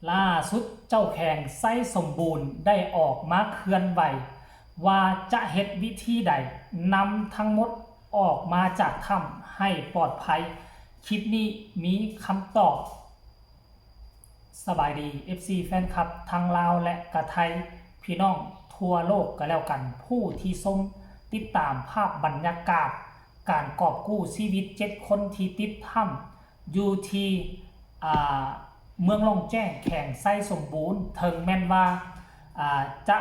ລ່າສຸດເຈົ້າແຂວງໄຊສົມບູນໄດ້ອອກມາເຄື່ອນໄຫວວ່າຈະເຮັດວິທີໃດນຳທັງໝົດອອກມາຈາກຖ້ຳໃຫ້ປອດໄພ. ຄລິບນີ້ມີຄຳຕອບ. ສະບາຍດີ ເອັຟຊີ ແຟນຄລັບທັງລາວ ແລະ ກະໄທ, ພີ່ນ້ອງທົ່ວໂລກກະແລ້ວກັນ ຜູ້ທີ່ຊົມຕິດຕາມພາບບັນຍາກາດການກອບກູ້ຊີວິດເຈັດຄົນທີ່ຕິດຖ້ຳ ຢູ່ທີ່ ອ່າ ເມືອງລ່ອງແຈ້ງ ແຂວງໄຊສົມບູນ. ເຖິງແມ່ນວ່າ ອ່າ ຈະ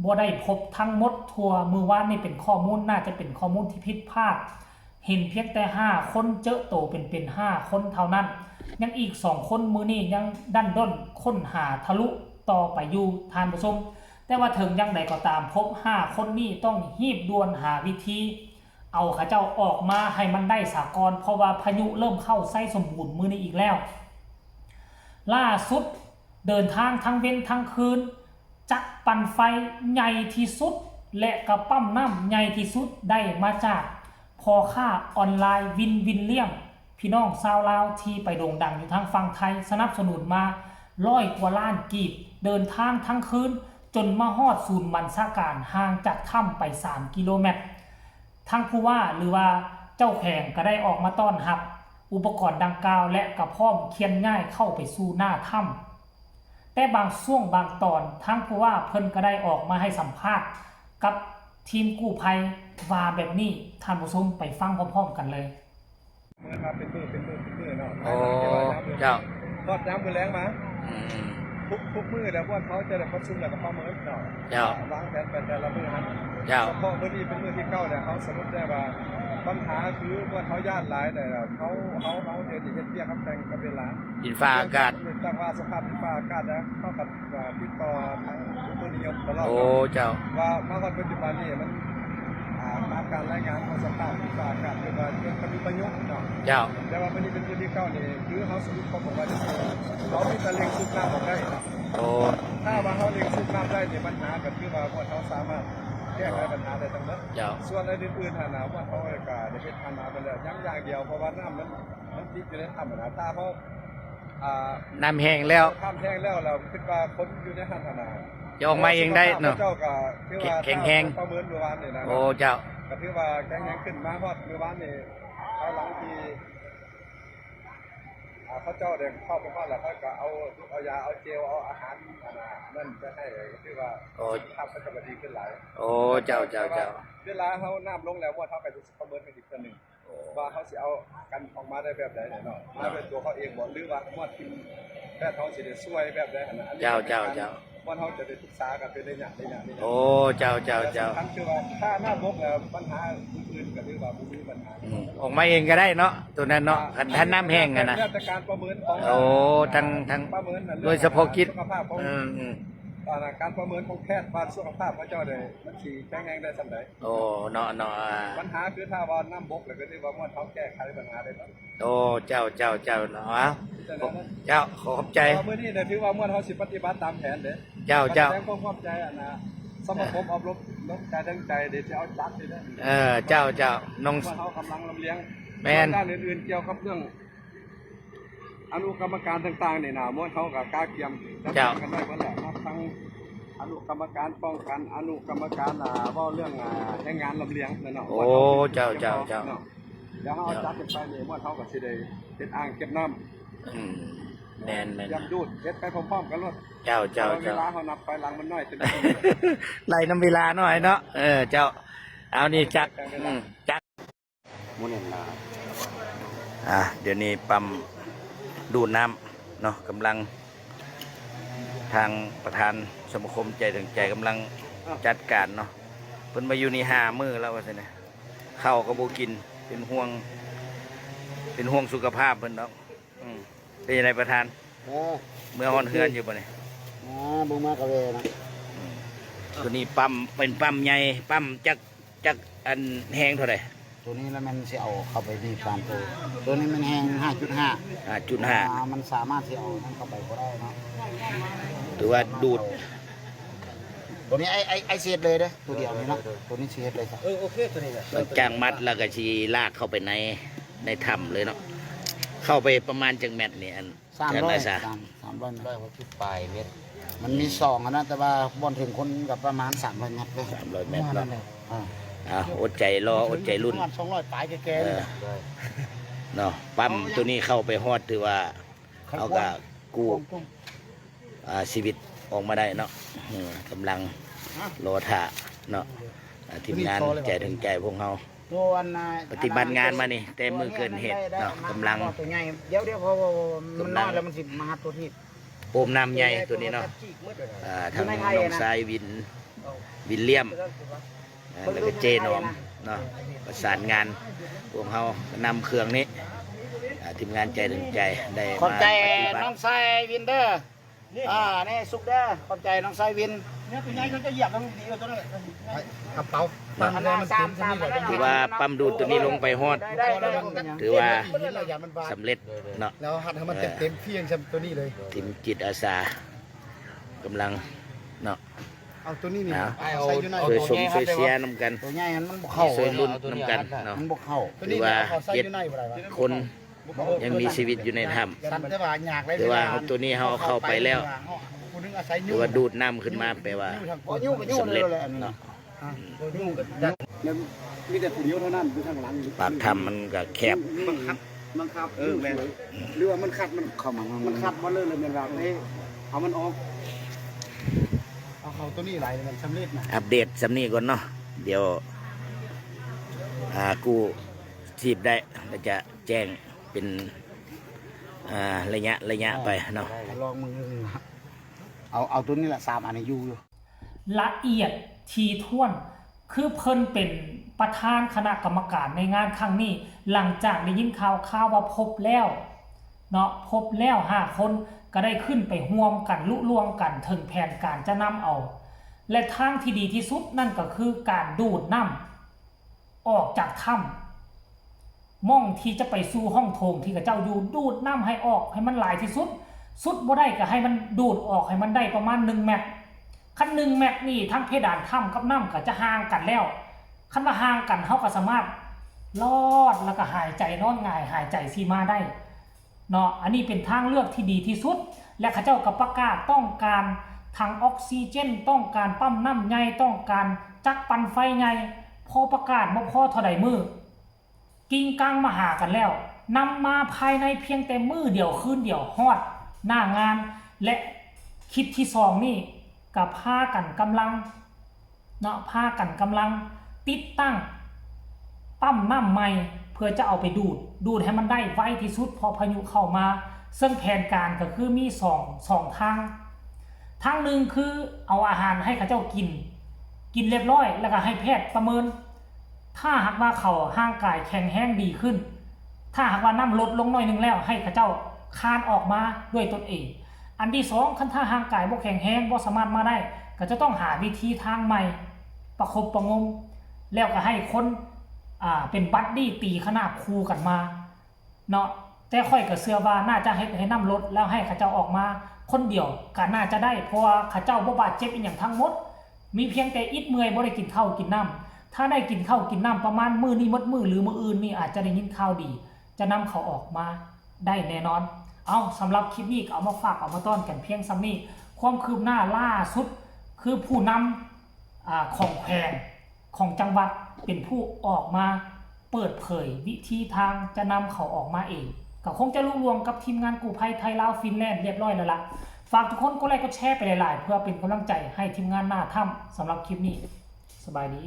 ບໍ່ໄດ້ພົບທັງໝົດທົ່ວ, ມື້ວານນີ້ເປັນຂໍ້ມູນ ໜ້າຈະເປັນຂໍ້ມູນທີ່ຜິດພາດ, ເຫັນພຽງແຕ່ຫ້າຄົນ, ເຈີໂຕເປັນໆຫ້າຄົນເທົ່ານັ້ນ, ຍັງອີກສອງຄົນ ມື້ນີ້ຍັງດັ້ນດ້ນຄົ້ນຫາທະລຸຕໍ່ໄປຢູ່ ທ່ານຜູ້ຊົມ. ແຕ່ວ່າເຖິງຢ່າງໃດກໍຕາມ, ພົບຫ້າຄົນນີ້ຕ້ອງຮີບດ່ວນຫາວິທີ ເອົາເຂົາເຈົ້າອອກມາໃຫ້ມັນໄດ້ສາກ່ອນ, ເພາະວ່າພາຍຸເລີ່ມເຂົ້າໄຊສົມບູນມື້ນີ້ອີກແລ້ວ. ລ່າສຸດເດີນທາງທັງເວັນທັງຄືນ, ຈັກປັ່ນໄຟໃຫຍ່ທີ່ສຸດ ແລະ ກະປ້ຳນ້ຳໃຫຍ່ທີ່ສຸດໄດ້ມາຈາກພໍ່ຄ້າອອນລາຍວິນວິນລຽມ. ພີ່ນ້ອງຊາວລາວທີ່ໄປໂດ່ງດັງຢູ່ທາງຝັ່ງໄທ ສະໜັບສະໜູນມາຮ້ອຍກວ່າລ້ານກີບ, ເດີນທາງທັງຄືນຈົນມາຮອດສູນບັນຊາການຫ່າງຈາກຖ້ຳໄປສາມກິໂລແມັດ. ທາງຜູ້ວ່າ ຫຼືວ່າເຈົ້າແຂວງກະໄດ້ອອກມາຕ້ອນຮັບອຸປະກອນດັ່ງກ່າວ ແລະ ກະພ້ອມເຄື່ອນຍ້າຍເຂົ້າໄປສູ່ໜ້າຖ້ຳ. ແຕ່ບາງຊ່ວງບາງຕອນ ທາງຜູ້ວ່າເພິ່ນກະໄດ້ອອກມາໃຫ້ສຳພາດກັບທີມກູ້ໄພວ່າແບບນີ້, ທ່ານຜູ້ຊົມໄປຟັງພ້ອມໆກັນເລີຍ. ເໝືອນວ່າເປັນມື້ ເປັນມື້ ເປັນມື້ເນາະ. ໂອ້ ເຈົ້າ. ຮອດຍາມມື້ແລງມາ ອືມ ທຸກ ທຸກມື້ແລ້ວ ພວກເຮົາຈະໄດ້ປະຊຸມ ແລ້ວກໍປະເມີນເນາະ. ເຈົ້າ. ວາງແຜນໄປແຕ່ລະມື້ຫັ້ນ. ເຈົ້າ. ສະເພາະມື້ນີ້ເປັນມື້ທີເກົ້າແລ້ວ ເຮົາສະຫຼຸບໄດ້ວ່າ ບັນຫາຄືພວກເຮົາຢ້ານຫຼາຍແລ້ວ ເຮົາ ເຮົາ ເຮົາດຽວນີ້ເຮັດວຽກກັບແຕ່ງກັບເວລາ ດິນຟ້າອາກາດ ເນື່ອງຈາກວ່າສະພາບດິນຟ້າອາກາດນະ ເຮົາກໍ ອ່າ ຕິດຕໍ່ທາງອຸຕຸນິຍົມຕະຫຼອດ. ໂອ້ ເຈົ້າ. ວ່າມາຮອດປັດຈຸບັນນີ້ມັນ ອ່າ ຕາມການລາຍງານຂອງສະພາບດິນຟ້າອາກາດ ເພິ່ນວ່າເກີດພາຍຸ ພາຍຸເນາະ. ເຈົ້າ. ແຕ່ວ່າມື້ນີ້ເປັນມື້ທີເກົ້ານີ້ ຄືເຮົາສະຫຼຸບຄວາມອອກມາ ເຮົາມີແຕ່ເລັ່ງສູບນ້ຳອອກໄດ້ເນາະ. ໂອ້ ຖ້າວ່າເຮົາເລັ່ງສູບນ້ຳໄດ້ນີ້ ບັນຫາກໍຄືວ່າພວກເຮົາສາມາດແກ້ໄຂບັນຫາໄດ້ທັງໝົດ. ເຈົ້າ. ສ່ວນອັນອື່ນໆຫັ້ນນະ ພວກເຮົາກໍໄດ້ເຮັດຜ່ານມາໄປແລ້ວ ຍັງຢ່າງດຽວ ເພາະວ່ານ້ຳມັນ ມັນຕິດຢູ່ໃນຖ້ຳຫັ້ນນະ ຖ້າເຮົາ ອ່າ ນ້ຳແຫ້ງແລ້ວ ນ້ຳແຫ້ງແລ້ວ ແລ້ວຄິດວ່າຄົນຢູ່ໃນຫັ້ນຫັ້ນນະ ຈະອອກມາເອງໄດ້ເນາະ. ເຈົ້າກໍຖືວ່າ ແຂງແຮງ ປະເມີນມື້ວານນີ້ນະ. ໂອ້ ເຈົ້າ. ກໍຖືວ່າແຂງແຮງຂຶ້ນ ມາຮອດມື້ວານນີ້ ພາຍຫຼັງທີ່ ອ່າ ເຂົາເຈົ້າໄດ້ເຂົ້າໄປຮອດແລ້ວ ເຂົາກໍເອົາ ເອົາຢາ ເອົາເຈວ ເອົາອາຫານ ອັນນັ້ນໄປໃຫ້ ກໍຖືວ່າ ໂອ້ ສະພາບເຂົາເຈົ້າກໍດີຂຶ້ນຫຼາຍ. ໂອ້ ເຈົ້າ ເຈົ້າ ເຈົ້າ. ເວລາເຮົານ້ຳລົງແລ້ວ ພວກເຮົາກໍຈະປະເມີນກັນອີກເທື່ອໜຶ່ງ ໂອ້ ວ່າເຮົາຊິເອົາກັນອອກມາໄດ້ແບບໃດແຫຼະເນາະ, ມາດ້ວຍຕົວເຂົາເອງບໍ່ ຫຼືວ່າມາທີມແພດເຮົາຊິໄດ້ຊ່ວຍແບບໃດຫັ້ນນະ. ອັນນີ້ ເຈົ້າ ເຈົ້າ ເຈົ້າ. ບ່ອນເຮົາຈະໄດ້ປຶກສາກັນເປັນໄລຍະ ໄລຍະ ໄລຍະ. ໂອ້ ເຈົ້າ ເຈົ້າ ເຈົ້າ. ແຕ່ສຳຄັນຄືວ່າ ຖ້ານ້ຳບົກແລ້ວ ບັນຫາອື່ນໆກໍຖືວ່າບໍ່ມີບັນຫາ. ອືມ ອອກມາເອງກໍໄດ້ເນາະ ໂຕນັ້ນເນາະ. ອ່າ ຄັນຖ້ານ້ຳແຫ້ງຫັ້ນນະ ແລ້ວແຕ່ການປະເມີນຂອງ ໂອ້ ທາງ ທາງ ປະເມີນນັ້ນ ໜ່ວຍສະເພາະກິດ ສຸຂະພາບຂອງ ອືມ ອືມ ອ່າ ການປະເມີນຂອງແພດວ່າສຸຂະພາບເຂົາເຈົ້າໄດ້ ມັນຊິແຂງແຮງໄດ້ສ່ຳໃດ. ໂອ້ ເນາະ ເນາະ ອ່າ ບັນຫາຄືຖ້າວ່ານ້ຳບົກແລ້ວ ກໍຖືວ່າມ່ວນເຮົາແກ້ໄຂບັນຫາໄດ້ໝົດ. ໂອ້ ເຈົ້າ ເຈົ້າ ເຈົ້າ ເນາະ. ເຈົ້າ ເຈົ້າ ຂໍຂອບໃຈ. ມື້ນີ້ນະ ຖືວ່າມ່ວນເຮົາຊິປະຕິບັດຕາມແຜນເດ້. ເຈົ້າ ເຈົ້າ. ຂໍສະແດງຄວາມຂອບໃຈ ອັນນະ ສະມາຄົມອົບລົມ ລົມກາຍແຮງໃຈເດ້ ທີ່ເອົາຈັກນີ້ເດ້. ເອີ ເຈົ້າ ເຈົ້າ. ນ້ອງ ມ່ວນເຮົາກຳລັງລຳລຽງ. ແມ່ນ. ດ້ານອື່ນໆ ກ່ຽວກັບເລື່ອງ ອະນຸກຳມະການຕ່າງໆນີ້ນະ ໝວດເຮົາກໍກະກຽມຈັດການກັນໄວ້ເບິດແລ້ວເນາະ. ເຈົ້າ. ທັງອະນຸກຳມະການປ້ອງກັນ ອະນຸກຳມະການ ອ່າ ເວົ້າເລື່ອງ ອ່າ ແຮງງານລຳລຽງນັ້ນເນາະ. ໂອ້ ເຈົ້າ ເຈົ້າ ເຈົ້າ. ດຽວເຮົາຈັດກັນໄປນີ້ ໝວດເຮົາກໍຊິໄດ້ເຮັດອ່າງເກັບນ້ຳ. ອືມ ແມ່ນໆ. ຕຽມດູດ ເຮັດໄປພ້ອມໆກັນໂລດ. ເຈົ້າ ເຈົ້າ ເຈົ້າ. ເວລາເຮົານັບຖອຍຫຼັງມັນໜ້ອຍ ໄລ່ນຳເວລາໜ້ອຍເນາະ. ເອີ ເຈົ້າ. ເອົານີ້ຈັກ ອືມ ຈັກ ໝູ່ນີ້ນະ ອ່າ ດຽວນີ້ປ້ຳດູດນ້ຳເນາະ ກຳລັງ ທາງປະທານສະມາຄົມໃຈເຖິງໃຈກຳລັງຈັດການເນາະ. ເພິ່ນມາຢູ່ນີ້ຫ້າມື້ແລ້ວວ່າຊັ້ນນະ ເຂົ້າກໍບໍ່ກິນ ເປັນຫ່ວງ ເປັນຫ່ວງສຸຂະພາບເພິ່ນເນາະ. ອືມ ເປັນຈັ່ງໃດປະທານ? ເອີ ເມືອຮອດເຮືອນຢູ່ບໍ່ນີ້? ມາ ບໍ່ມາກະແວ່ນະ. ອືມ ໂຕນີ້ປ້ຳ ເປັນປ້ຳໃຫຍ່ ປ້ຳຈັກ ຈັກອັນແຮງເທົ່າໃດ? ໂຕນີ້ລະແມ່ນຊິເອົາເຂົ້າໄປນີ້ ສາມໂຕ. ໂຕນີ້ແມ່ນແຮງຫ້າຈຸດຫ້າ ຫ້າຈຸດຫ້າ ອ່າ ມັນສາມາດຊິເອົານັ້ນເຂົ້າໄປບໍ່ໄດ້ເນາະ. ຖືວ່າດູດ ໂຕນີ້ໄອ້ ໄອ້ ໄອ້ເສດເລີຍເດ້ ໂຕດຽວນີ້ເນາະ. ໂຕນີ້ຊິເຮັດເລີຍ. ເອີ ໂອເຄ ໂຕນີ້ລະ ຫຼັງຈາກມັດແລ້ວກໍຊິລາກເຂົ້າໄປໃນ ໃນຖ້ຳເລີຍເນາະ. ເຂົ້າໄປປະມານຈັກແມັດນີ້ ອັນ ສາມຮ້ອຍ ສາມ ສາມຮ້ອຍເມັດ ຮ້ອຍຫົກສິບປາຍເມັດ. ມັນມີສອງອັນນັ້ນ ແຕ່ວ່າບ່ອນເຖິງຄົນກໍປະມານສາມຮ້ອຍເມັດເລີຍ ສາມຮ້ອຍເມັດເນາະ. ອ່າ ອ່າ ອົດໃຈລໍ ອົດໃຈລຸ້ນ ປະມານສອງຮ້ອຍປາຍແກ່ໆ ເອີ ນີ້ແຫຼະເນາະ. ປ້ຳໂຕນີ້ເຂົ້າໄປຮອດ ຖືວ່າເຮົາກໍກູ້ ອ່າ ຊີວິດອອກມາໄດ້ເນາະ. ເອີ ກຳລັງລໍຖ້າເນາະ ອ່າ ທີມງານໃຈເຖິງໃຈພວກເຮົາ ໂຕອັນ ປະຕິບັດງານມານີ້ ແຕ່ມື້ເກີດເຫດເນາະ ກຳລັງ ໂຕໃຫຍ່ ດຽວໆ ເພາະວ່າມັນນ້ອຍແລ້ວ ມັນຊິມາຫາໂຕທີ່ ໂອມນ້ຳໃຫຍ່ໂຕນີ້ເນາະ. ອ່າ ທາງນ້ອງຊາຍວິນ ວິນລຽມ ອ່າ ແລ້ວກໍເຈໜອມເນາະ ປະສານງານ ພວກເຮົາກໍນຳເຄື່ອງນີ້ ອ່າ ທີມງານໃຈເຖິງໃຈ ໄດ້ມາ ຂອບໃຈ ປະຕິບັດ ນ້ອງຊາຍວິນເດີ. ອ່າ ນີ້ສຸກເດີ ຂອບໃຈນ້ອງຊາຍວິນ. ເນຍ ໂຕໃຫຍ່ເຂົາຈະຢຽບ ມັນດີກວ່າໂຕນັ້ນແຫຼະ ກະເປົາ ເນາະ ຕັງແລ້ວມັນເຕັມ ຖືວ່າປ້ຳດູດໂຕນີ້ລົງໄປຮອດ ໄດ້ໆ ຖືວ່າສຳເລັດເນາະ. ແລ້ວຮັດໃຫ້ມັນເຕັມໆ ພຽງຊ່ຳໂຕນີ້ເລີຍ. ທີມຈິດອາສາກຳລັງເນາະ ເອົາໂຕນີ້ນີ້ ເອົາ ເອົາ ຊ່ວຍຊົມຊ່ວຍເຊຍນຳກັນ ໂຕໃຫຍ່ຫັ້ນມັນບໍ່ເຂົ້າ ຊ່ວຍລຸ້ນນຳກັນເນາະ. ມັນບໍ່ເຂົ້າ ຖືວ່າເຈັດຄົນ ຍັງມີຊີວິດຢູ່ໃນຖ້ຳ ແຕ່ວ່າໂຕນີ້ເຮົາເອົາເຂົ້າໄປແລ້ວ ຖືວ່າດູດນ້ຳຂຶ້ນມາ ແປວ່າສຳເລັດເນາະ. ມີແຕ່ຜູ້ດຽວເທົ່ານັ້ນຢູ່ທາງຫຼັງ ປາກຖ້ຳມັນກໍແຄບ ບັງຄັບ ບັງຄັບ ເອີ ແມ່ນ ຫຼືວ່າມັນຂັດ ມັນເຂົ້າມາ ມັນຂັດໝົດເລີຍ ແລ້ວແມ່ນວ່າ ເອີ ເອົາມັນອອກ ເອົາເຂົ້າໂຕນີ້ຫຼາຍ ມັນສຳເລັດນະ. ອັບເດດຊ່ຳນີ້ກ່ອນເນາະ ດຽວ ອ່າ ກູ້ຊີບໄດ້ ແລ້ວຈະແຈ້ງ ເປັນ ອ່າ ໄລຍະໄລຍະໄປເນາະ. ລອງເບິ່ງ ເອົາ ເອົາໂຕນີ້ລະ ສາມອັນນີ້ຢູ່ ລະອຽດຖີ່ຖ້ວນ ຄືເພິ່ນເປັນປະທານຄະນະກຳມະການໃນງານຄັ້ງນີ້ ຫຼັງຈາກໄດ້ຍິນຂ່າວຄາວວ່າພົບແລ້ວເນາະ ພົບແລ້ວຫ້າຄົນ ກໍໄດ້ຂຶ້ນໄປຮ່ວມກັນລຸລ່ວງກັນເຖິງແຜນການຈະນຳເອົາ ແລະ ທາງທີ່ດີທີ່ສຸດນັ້ນກໍຄືການດູດນ້ຳ ອອກຈາກຖ້ຳ ໝ່ອງທີ່ຈະໄປສູ່ຫ້ອງໂຖງທີ່ເຂົາເຈົ້າຢູ່ ດູດນ້ຳໃຫ້ອອກໃຫ້ມັນຫຼາຍທີ່ສຸດ ສຸດບໍ່ໄດ້ກໍໃຫ້ມັນດູດອອກໃຫ້ມັນໄດ້ປະມານໜຶ່ງແມັດ. ຄັນໜຶ່ງແມັດນີ້ ທັງເພດານຖ້ຳກັບນ້ຳກໍຈະຫ່າງກັນແລ້ວ ຄັນວ່າຫ່າງກັນ ເຮົາກໍສາມາດລອດ ແລ້ວກໍຫາຍໃຈນອນຫງາຍ ຫາຍໃຈຊີມາໄດ້ ເນາະ. ອັນນີ້ເປັນທາງເລືອກທີ່ດີທີ່ສຸດ ແລະ ເຂົາເຈົ້າກໍປະກາດຕ້ອງການຖັງອອກຊີເຈນ, ຕ້ອງການປ້ຳນ້ຳໃຫຍ່, ຕ້ອງການຈັກປັ່ນໄຟໃຫຍ່. ພໍປະກາດບໍ່ພໍເທົ່າໃດມື້, ກິ່ງກັງມາຫາກັນແລ້ວ, ນຳມາພາຍໃນພຽງແຕ່ມື້ດຽວຄືນດຽວຮອດໜ້າງານ ແລະ ຄລິບທີສອງນີ້ກໍພາກັນກຳລັງ ເນາະ ພາກັນກຳລັງຕິດຕັ້ງປ້ຳນ້ຳໃໝ່ ເພື່ອຈະເອົາໄປດູດ, ດູດໃຫ້ມັນໄດ້ໄວທີ່ສຸດ ເພາະພາຍຸເຂົ້າມາ. ເຊິ່ງແຜນການກໍຄືມີສອງ, ສອງທາງ. ທາງໜຶ່ງຄືເອົາອາຫານໃຫ້ເຂົາເຈົ້າກິນ, ກິນລຽບຮ້ອຍ ແລ້ວກໍໃຫ້ແພດປະເມີນ. ຖ້າຫາກວ່າເຂົາຮ່າງກາຍແຂງແຮງດີຂຶ້ນ, ຖ້າຫາກວ່ານ້ຳລົດລົງໜ້ອຍໜຶ່ງແລ້ວ ໃຫ້ເຂົາເຈົ້າຄານອອກມາດ້ວຍຕົນເອງ. ອັນທີສອງ, ຄັນຖ້າຮ່າງກາຍບໍ່ແຂງແຮງ, ບໍ່ສາມາດມາໄດ້, ກໍຈະຕ້ອງຫາວິທີທາງໃໝ່ ປະຄົບປະງົມ, ແລ້ວກໍໃຫ້ຄົນ, ອ່າ, ເປັນບັດດີ້ຕີຂະໜາບຄູ່ກັນມາເນາະ. ແຕ່ຂ້ອຍກໍເຊື່ອວ່າໜ້າຈະເຮັດໃຫ້ນ້ຳລົດ ແລ້ວໃຫ້ເຂົາເຈົ້າອອກມາຄົນດຽວກໍໜ້າຈະໄດ້, ເພາະວ່າເຂົາເຈົ້າບໍ່ບາດເຈັບອີ່ຫຍັງທັງໝົດ, ມີພຽງແຕ່ອິດເມື່ອຍ ບໍ່ໄດ້ກິນເຂົ້າກິນນ້ຳ. ຖ້າໄດ້ກິນເຂົ້າກິນນ້ຳປະມານມື້ນີ້ໝົດມື້ ຫຼື ມື້ອື່ນນີ້ ອາດຈະໄດ້ຍິນຂ່າວດີ ຈະນຳເຂົາອອກມາໄດ້ແນ່ນອນ. ເອົາ, ສຳລັບຄລິບນີ້ກໍເອົາມາຝາກເອົາມາຕ້ອນກັນພຽງສ່ຳນີ້. ຄວາມຄືບໜ້າລ່າສຸດຄືຜູ້ນຳ, ອາ, ຂອງແຂວງ, ຂອງຈັງຫວັດ ເປັນຜູ້ອອກມາເປີດເຜີຍວິທີທາງຈະນຳເຂົາອອກມາເອງ. ກໍຄົງຈະລຸລ່ວງກັບທີມງານກູ້ໄພໄທລາວຟິນແລນຮຽບຮ້ອຍແລ້ວລະ. ຝາກທຸກຄົນກົດໄລກົດແຊໄປຫຼາຍໆ ເພື່ອເປັນກຳລັງໃຈໃຫ້ທີມງານໜ້າຖ້ຳ. ສຳລັບຄລິບນີ້ ສະບາຍດີ.